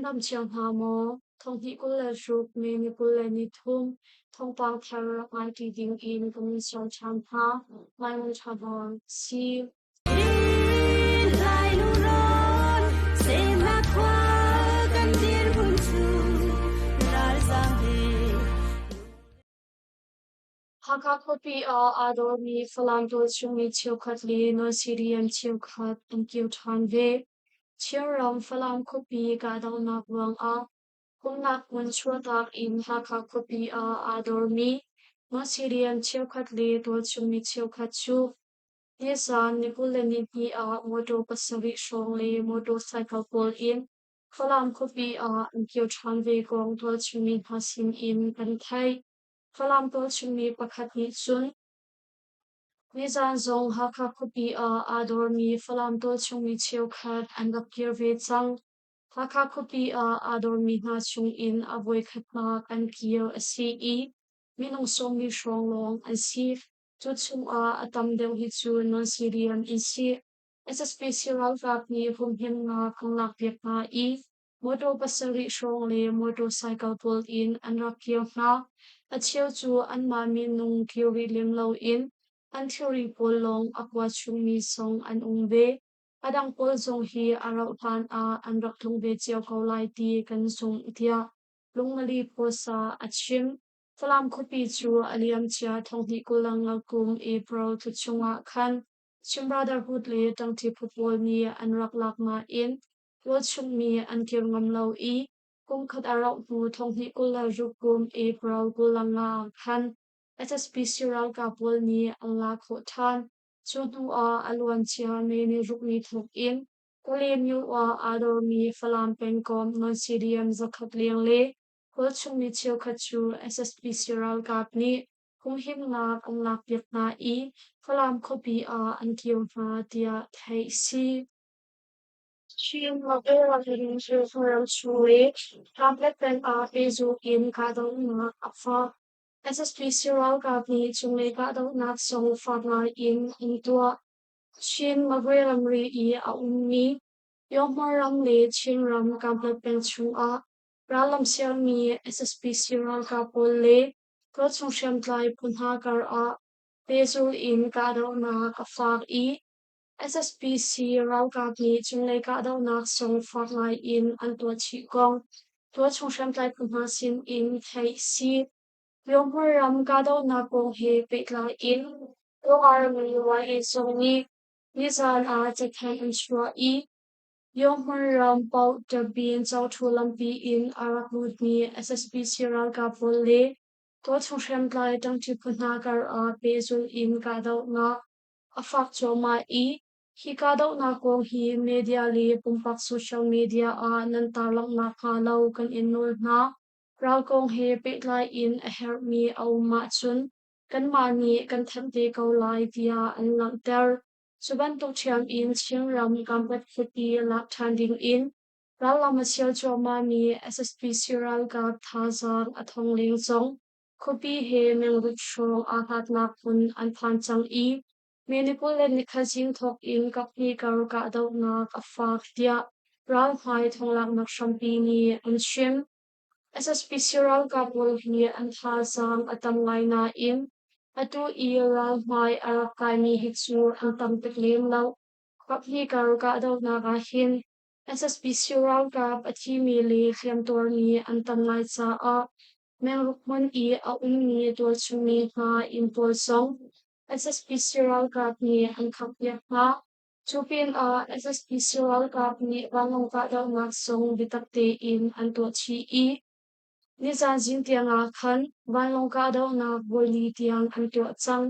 dam cio hna maw? Thonghnih 26 May ni 23 thawngpang thar rak ngai ṭi ding in kan in sawm ṭhan hna. Ngai ṭha hna si. Lai lungrawn semnak khua kan dirhmun cu ralzaam he. Hakha khuapi ah aa dawrmi Falam tualchung mi cheukhat le non-CDM cheukhat an kir ṭhan ve. Chinram Falam khuapi kahdohnak ruangah umnak hmun chuahtak in Hakha khuapi ah aa dawrmi non-CDM cheukhat le tualchung mi cheukhat cu nizaan ni 22 ah mawṭaw pasarih hrawng le motorcycle pawl in Falam khuapi ah an kir ṭhan ve kong tualchung mi hna sin in kan theih. Falam tualchung mi pakhat nih cun nizaan zong Hakha khuapi ah aa dawrmi Falam tualchung mi cheukhat an rak kir ve cang. Hakha khuapi ah aa dawrmi hna chung in a voikhatnak an kir a si i minung sawmli hrawng lawng an si. Cu chungah a tam deuh hi cu non-CDM an si. SSPC ralkap nih humhimnak an lakpiak hna i Mawṭaw pasarih hrawng le motorcycle pawl in an rak kir hna. A cheu cu anmah minung kir rih lem loin an thilri pawl lawng a kua chungmi zong an um ve. A dang pawl zong hi a rauh hlan ah an rak tlung ve cio ko lai ti kan zumh tiah Lungmali Pawsa a chim. Falam khuapi cu a liamcia thonghnih 25 kum April thla chungah khan Chin Brotherhood le ṭangṭi phu pawl nih an rak lak nain Tualchungmi an kir ngam lo i kum khat a rauh hnu thonghnih 26 kum April 25 ah khan SSPC ralkap pawl nih an la khawh ṭhan. Cu hnu ah a luancia May ni ruk ni thawk in Kalaymyo ah aa dormi Falam pengkomh non-CDM zakhat leng le tualchungmi cheukhat cu SSPC ralkap nih humhimnak an lakpiak hna i Falam khuapi ah an kir hna tiah theih a si. Chin ramchung le Kanpetlet peng ah pehzulh in kahdohnak a fak. SSPC ralkap nih cunglei kahdohnak zong fak ngai in an tuah. Chin Magwe ramri i a ummi Yonghmar ram le Chinram Kanpetlet peng chungah rallam sialmi SSPC ralkap pawl le tualchung hriamtlai phu hna kar ah pehzulh in kahdohnak a fak i SSPC ralkap nih cunglei kahdohnak zong fak ngai in an tuah chih kong tualchung hriamtlai phu hna sin in theih a si. Yonghmur ram kahdohnak kong he pehtlai in Army YA zong nih nizaan ah cathanh an chuah i Yonghmur ram Pauk Tabin Cawṭhu lampi in a rak lutmi SSPC ralkap pawl le tualchung hriamtlai ṭangṭi phu hna kar ah pehzulh in kahdohnak a fak cuahmah i hi kahdohnak kong hi media le pumpak social media ah nan tarlanghnak hnga lo kan in nawl hna. Ral kong he pehtlai in a herhmi a um ahcun kanmah nih kan thanh te ko lai tiah an langhter. Cu bantuk ṭhiam in Chinram Kanpet khuapi lak ṭhan ding in rallam a sial cuahmahmi SSPC ralkap thazaang a thong leng zong Khuapi he mengruk hrawng aa hlatnak hmun an phan cang i May ni 24 zing thawk in kaphnih kar kahdohnak a fak tiah ralhmai thonglaknak hrampi nih an chim. SSPC ralkap pawl hi an thazaang a tam ngai nain atu i ralhmai a rak kaimi hi cu an tam tuk lem lo. Kaphnih kar kahdohnak ah hin SSPC ralkap a thimi le hliamtuarmi an tam ngai caah Mengruk hmun i a ummi tualchungmi hna inn pawl zong SSPC ralkap nih an khampiak hna. Cu pinah SSPC ralkap nih vanlawng kahdohnak zong biatak tein an tuah chih i nizaan zing tiang ah khan vanlawng kahdohnak voili tiang an tuah cang.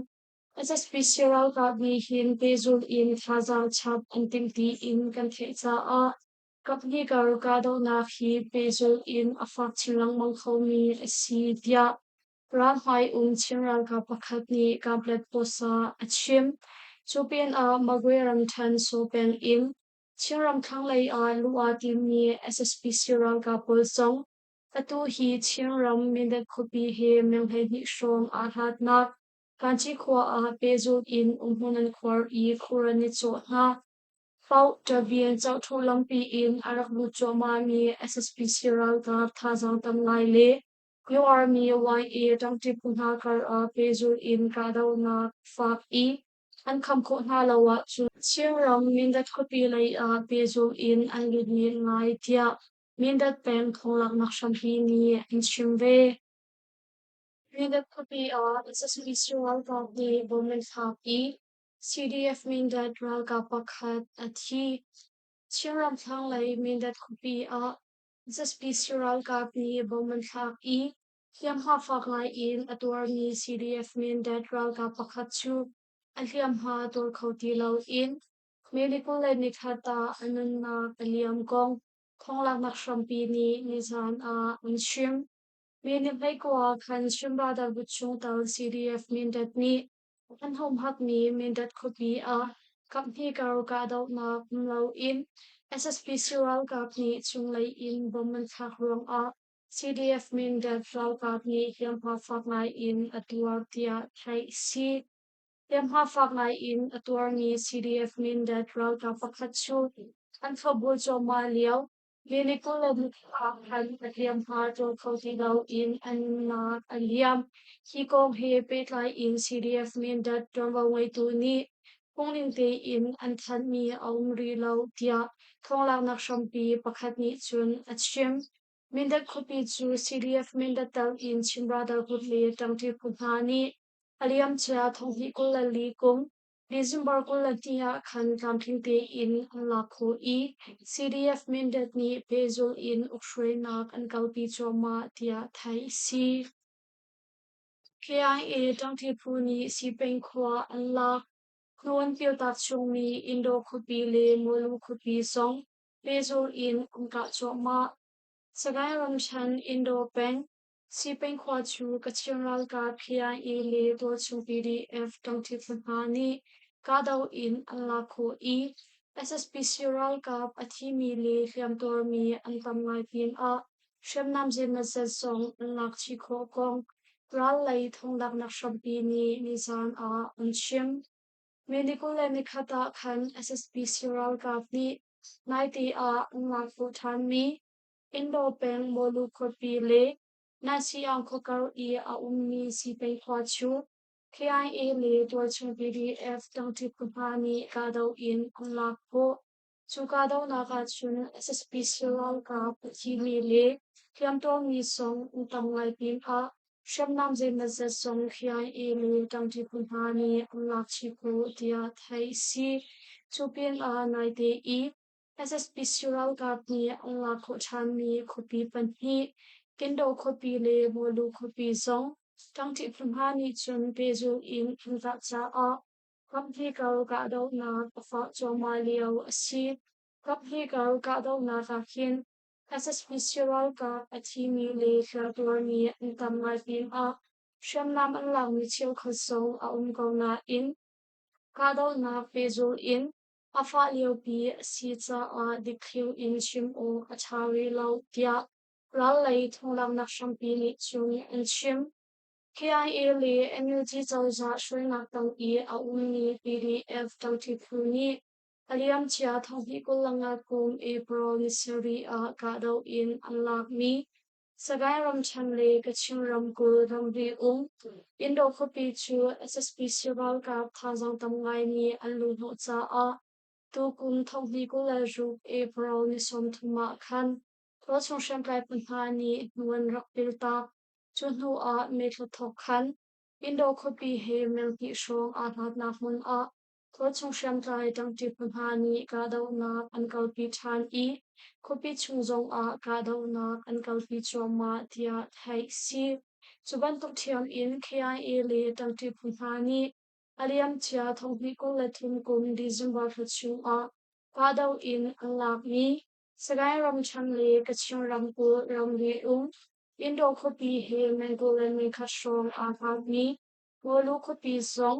SSPC ralkap nih hin pehzulh in thazaang chap an timh tiin kan theih caah Kaphnih kar kahdohnak hi pehzulh in a fak chin lengmang khomi a si tiah ralhmai um Chin ralkap pakhat nih Kanpetlet Post ah a chim. Cu pinah Magwe ramṭhen Saw peng in Chinram thlanglei ah luh aa timmi SSPC ralkap pawl zong atu hi Chinram Mindat khuapi he meng 12 hrawng aa hlatnak Kanci khua ah pehzulh in umhmun an khuar i khur an i cawh hna. Paoh ṭavian cohṭhu lampi in a rak lut cuahmahmi SSPC ralkap thazaang tam ngai le Army YA ṭangṭi phu hna kar ah pehzulh in kahdohnak fak i an kham khawh hna lo ahcun Chinram Mindat khuapi lei ah pehzulh in an lut men lai tiah Mindat peng thonglaknak hrampi nih an chim ve. Mindat khuapi ah SSPC ralkap nih bom an thlak i CDF Mindat ralkap pakhat a thi. Chinram thlanglei Mindat khuapi ah SSPC ralkap nih bom an thlak i hliamhma fak ngai in a tuarmi CDF Mindat ralkap pakhat cu a hliamhma tuar kho ti loin May ni 21 ah a nunnak a liam kong thonglaknak hrampi nih nizan ah an chim. May ni 19 khan Chin Brotherhood chungtel CDF Mindat nih an humhakmi Mindat khuapi ah kaphnih kar kahdohnak um loin SSPC ralkap nih cunglei in bom an thlak ruangah CDF Mindat ralkap nih hliamhma fak ngai in a tuar tiah theih a si. Hliamhma fak ngai in a tuarmi CDF Mindat ralkap pakhat cu an thlopbul cuahmah lio May ni 22 ah khan a hliamhma ṭawl kho ti loin a nunnak a liam. Hi kong he pehtlai in CDF Mindat ṭuanvo ngeitu nih phungning tein an thanhmi a um rih lo tiah thawnglaknak hrampi pakhat nih cun a chim. Mindat khuapi cu CDF Mindat tal in Chin Brotherhood le ṭangṭi phu hna nih a liamcia thonghnih 24 kum December 22 ah khan tlamtling tein an lak khawh i CDF Mindat nih pehzulh in ukhruainak an kalpi cuahmah tiah theih a si. KIA ṭangṭi phu nih Sipeng khua an lak. Hnu an pialtak chungmi Indaw khuapi le Mawlu khuapi zong pehzulh in an kah cuahmah. Sagaing ramṭhen Indaw peng Sipeng khua cu Kachin ralkap KIA le tualchung PDF ṭangṭi phu hna nih kahdoh in an lak khawh i SSPC ralkap a thimi le hliamtuarmi an tam ngai pinah hriamnam zeimawzat zong an lak chih khawh kong ral lei thonglaknak hrampi nih nizaan ah an chim. May ni 21 ah khan SSPC ralkap nih naite ah an lak khawh ṭhanmi Indaw peng Mawlu khuapi le Nansiang khuakar i a ummi Sipei khua cu KIA le tualchung PDF ṭangṭi phu hna nih kahdoh in an lak khawh. Cu kahdohnak ahcun SSPC ralkap a thimi le hliamtuarmi zong an tam ngai pinah hriamnam zeimawzat zong KIA le ṭangṭi phu hna nih an lak chih khawh tiah theih a si. Cu pinah naite i SSPC ralkap nih an lak khawh ṭhanmi khuapi pahnih, Kindaw khuapi le Mawlu khuapi zong ṭangṭih phu hna nih cun pehzulh in an kah caah kaphnih kar kahdohnak a fah cuahmah lio a si. Kaphnih kar kahdohnak ah hin SSPC ralkap a thimi le hliamtuarmi an tam ngai pinah hriamnam an lakmi cheukhat zong a um ko nain kahdohnak pehzulh in a fah liopi a si caah dikthliu in chim awk a ṭha rih lo tiah ral lei thonglaknak hrampi nih cun an chim. KIA le NUG cozah hruainak tang i a ummi PDF ṭangṭi phu nih a liamcia thonghnih 25 kum April ni sarih ah kahdoh in an lakmi Sagaing ramṭhen le Kachin ramkulh ramri um Indaw khuapi cu SSPC ralkap thazaang tam ngai nih an luhhnawh caah tukum thonghnih 26 April ni 30 ah khan tualchung hriamtlai phu hna nih hnu an rak piltak. Cu hnu ah May thla thawk khan Indaw khuapi he meng hnih hrawng aa hlatnak hmun ah tualchung hriamtlai ṭangṭi phu hna nih kahdohnak an kalpi ṭhan i khuapi chung zongah kahdohnak an kalpi cuahmah tiah theih a si. Cu bantuk ṭhiam in KIA le ṭangṭi phu hna nih a liamcia thonghnih 23 kum December thla chungah kahdoh in an lakmi Sagaing ramṭhen le Kachin ramkulh ramri um Indaw khuapi he meng 20 le meng khat hrawng aa hlatmi Mawlu khuapi zong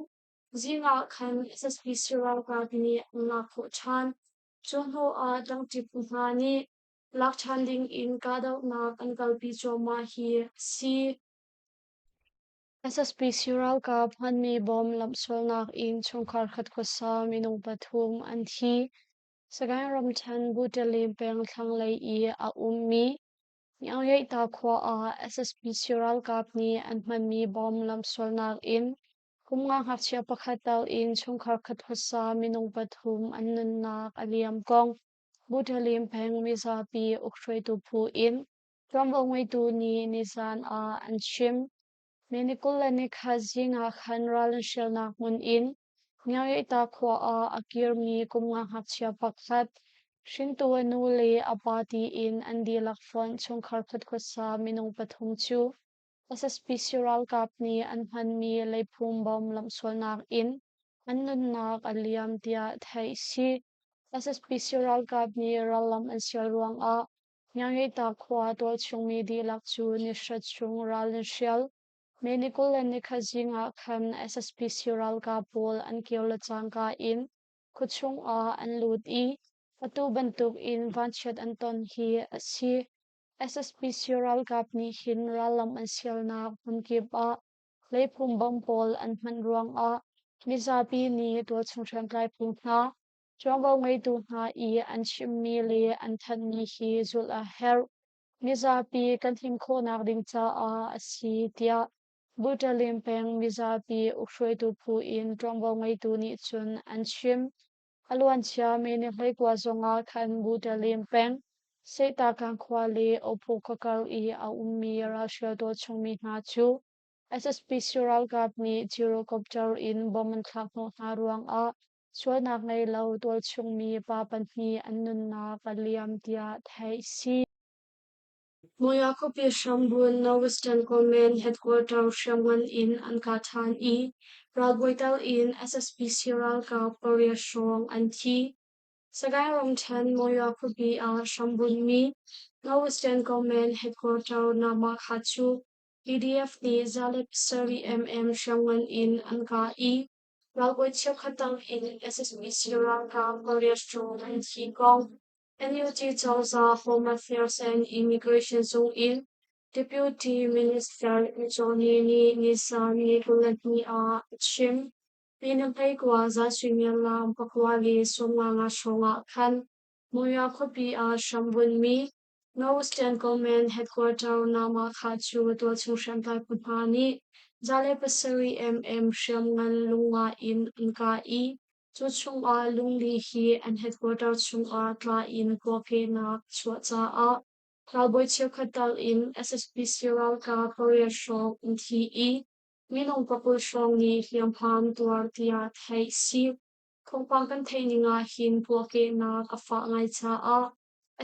zing ah khan SSPC ralkap nih an lak khawh ṭhan. Cu hnu ah ṭangṭi phu hna nih lak ṭhan ding in kahdohnak an kalpi cuahmah hi a si. SSPC ralkap hmanmi bom lamhsualnak in chungkhar khat khuasa minung pathum an thi. Sagaing ramṭhen Buṭalim peng thlanglei i a ummi Ngiangyeihta khua ah SSPC ralkap nih an hmanmi bomb lamsualnak in kum nga ngakchia pakhat tal in chungkhar khat khuasa minung pathum an nunnak a liam kong Buṭalim peng mizapi ukhruaitu phu in ṭuanvo ngeitu nih nizaan ah an chim. May ni 21 zing ah khan ral an hrialnak hmun in Ngiangyeihta khua ah a kirmi kum nga ngakchia pakhat, hringtu a nu le a pa tiin an dihlak fonh chungkhar khat khuasa minung pathum cu SSPC ralkap nih an hmanmi leiphum bom lamhsualnak in an nunnak a liam tiah theih a si. SSPC ralkap nih rallam an sial ruangah Ngiangyeihta khua tualchungmi dihlak cu ni hrat chung ral an hrial. May ni 21 zing ah khan SSPC ralkap pawl an kir le cangka in khuachung ah an lut i atu bantuk in vanchiat an ton hi a si. SSPC ralkap nih hin rallam an sialnak hmunkip ah leiphum bomb pawl an hman ruangah mizapi nih tualchung hriamtlai phu hna Ṭuanvo ngeitu hna i an chimmi le an thanhmi hi zulh a herh. Mizapi kan him khawhnak ding caah a si, tiah Butalim peng mizapi ukhruaitu phu in ṭuanvo ngeitu nih cun an chim. A luancia May ni 19 zongah khan Butalim peng Sehtakang khua le Ophu khuakar i a ummi ralhrial tualchungmi hna cu SSPC ralkap nih gyrocopter in bomb an thlak hnawh hna ruangah Sualnak ngei lo tualchungmi pa pahnih an nunnak a liam tiah theih si. Monywa khuapi hrambun Northwestern Command Headquarter hriamngan in an kah ṭhan i ralbawi tal in SSPC ralkap pariat hrawng an thi. Sagaing ramṭhen Monywa khuapi ah hrambunmi Northwestern Command Headquarter Namakha cu PDF nih 107 mm hriamngan in an kah i Ralbawi cheukhat dang in SSPC ralkap pariat hrawng an thi kong NUG cozah Home Affairs and Immigration zung in Deputy Minister U Zaw Ni nih Nisan ni 22 ah a chim. Minung 19 zan suimilam 9:55 hrawng ah khan Monywa khuapi ah hrambunmi Northwestern Command Headquarter Namakha cu tualchung hriamtlai phu hna nih 107 mm hriamngan lunga in an kah i cu chungah lungli hi an headquarter chungah tla in puakehnak a chuah caah ralbawi cheukhat tal in SSPC ralkap pariat hrawng an thi i minung 20 hrawng nih hliamhma an tuar tiah theih a si. Thawngpang kan theih ning ah hin puakehnak a fah ngai caah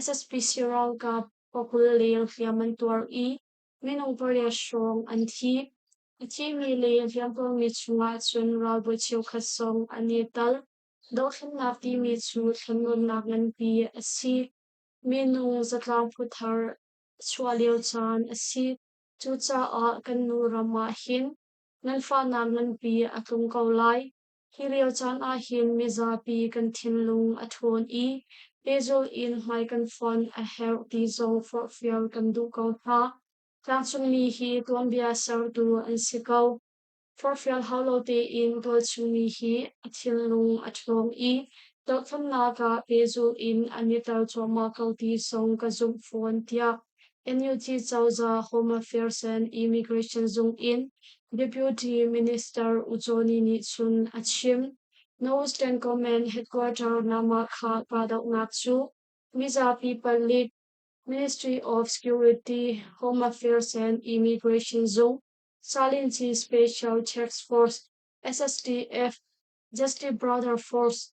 SSPC ralkap 20 leng hliam an tuar i minung pariat hrawng an thi. A thimi le hliamtuarmi chungah cun ralbawi cheukhat zong an i tel. Dothlennak timi cu thlennawnnak nganpi a si. Minung zatlang phu thar a chuah lio caan a si. Cucaah kan nu ram ah hin nganfahnak nganpi a tlung ko lai. Hi lio caan ahhin mizapi kan thinlung a ṭhawn i pehzulh in hmai kan fonh a herh ti zong forhfial kan duh ko hna. Tlangcungmi hi tuanbia sertu an si ko. Forhfial hau lo tein tualchungmi hi a thinlung a ṭhawng i dohthlennak ah pehzulh in an i tel cuahmah ko ti zong ka zumh fawn, tiah NUG cozah Home Affairs and Immigration zung in Deputy Minister U Zaw Ni nih cun a chim. Northern Command Headquarter Namakha kahdohnak cu mizapi palik, Ministry of Security, Home Affairs and Immigration zung, Salinci Special Task Force, SSTF, Justice Brother Force,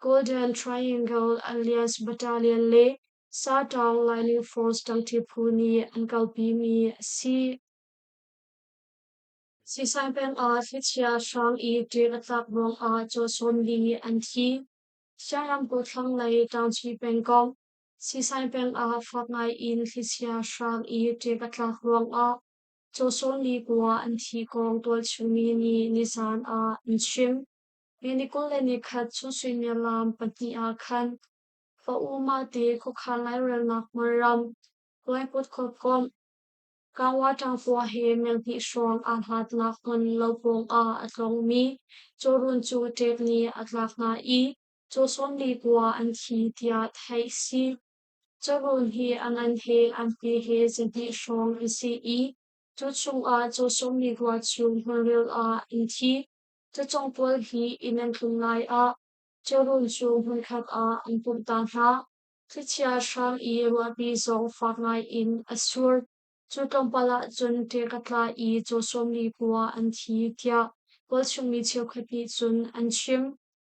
Golden Triangle Alliance Battalion le Sataung Lightning Force ṭangṭi phu nih an kalpimi a si. Sisai peng ah thlichia hrang i ṭek a tlak ruangah caw 40 an thi. Siang ramkulh thlanglei Ṭangṭi pengkomh Sisai peng ah fak ngai in thlichia hrang i ṭek a tlak ruangah caw 49 an thi kong tualchungmi nih nizaan ah an chim. May ni 21 chun suimilam 2 ah khan Fa u mahte khuakhan lairelnak hmunram, Tuaiput khuakomh, Kawa ṭangpua he meng hnih hrawng aa hlatnak hmun lo pawngah a tlongmi cawrun cu ṭek nih a tlak hna i Caw 44 an thi tiah theih si. Cawrun hi a ngan he an hme he zahnih hrawng an si i cu chungah caw 40 cu hmunril ah an thi. Cacawng pawl hi inn an tlun lai ah cawrun cu hmunkhat ah an pumh ta hna. Thlichia hrang i ruahpi zong fak ngai in a sur. Cu tlawmpal ah cun ṭek a tla i caw 40 an thi tiah tualchungmi cheukhat nih cun an chim.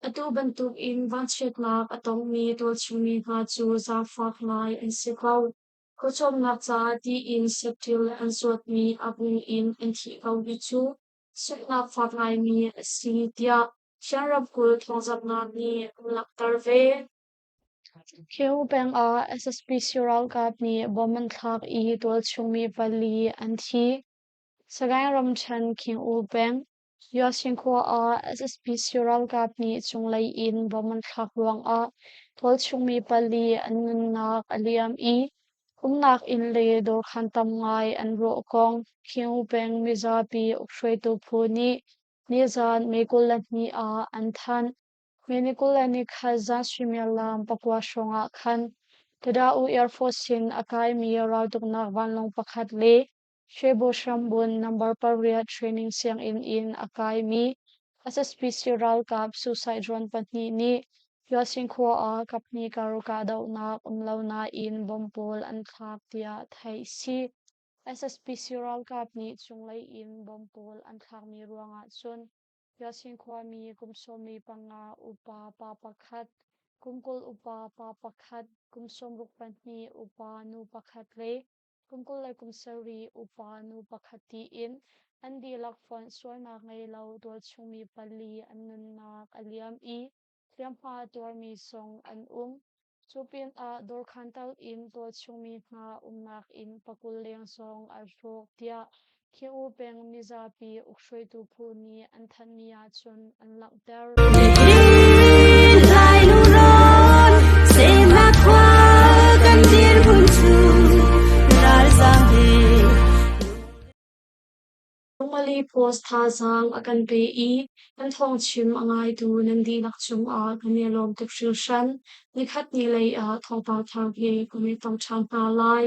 Atu bantukin vanchiatnak a tongmi tualchungmi hna cu zaangfak ngai an si ko. Khuacawmnak caah tiin saṭil an zuatmi a bung in an thih ko hi cu sunghnak fak ngaimi a si tiah Shan ramkulh thawngzamhnak nih an langhter ve. Khiu peng ah SSPC ralkap nih bomb an thlak i tualchungmi pali an thi. Sagaing ramṭhen Khing-U peng, Yasin khua ah SSPC ralkap nih cunglei in bomb an thlak ruangah tualchungmi pali an nunnak a liam i umnak inn le dawrkhan tam ngai an rawh kong Khing-U peng mizapi ukhruaitu phu nih nizan May 22 ah an thanh. May ni 21 zan suimilam 9 hrawng ah khan Tada-U Air Force in a kaimi raltuknak vanlawng pakhat le Shwebo Hrambun number 8 training sianginn in a kaimi SSPC ralkap suicide drone pahnih nih Yasin khua ah kaphnih kar kahdohnak um lo nain bomb pawl an thlak tiah theih si. SSPC ralkap nih cunglei in bomb pawl an thlakmi ruangah cun Yasin khuami kum 15 upa pa pakhat, kum 20 upa pa pakhat, kum 62 upa nu pakhat le kum 27 upa nu pakhat tiin an dihlak fonh sualnak ngei lo tualchungmi pali an nunnak a liam i hliamhma tuarmi zong an um. Cu pinah dawrkhan tal in tualchungmi hna umnak inn pakul leng zong a hrawk tiah Khiu peng mizapi ukhruaitu phu nih an thanhmi ahcun an langhter. Nihin Lai lungrawn semnak khua kan dirhmun cu ralzaam he. Lungmali Post thazaang a kan pe i kan thawngchim a ngaitu nan dihlak cungah kan i lawm tuk hringhran. Nikhat ni lei ah thawngpang thar he kan i tong ṭhan hna lai.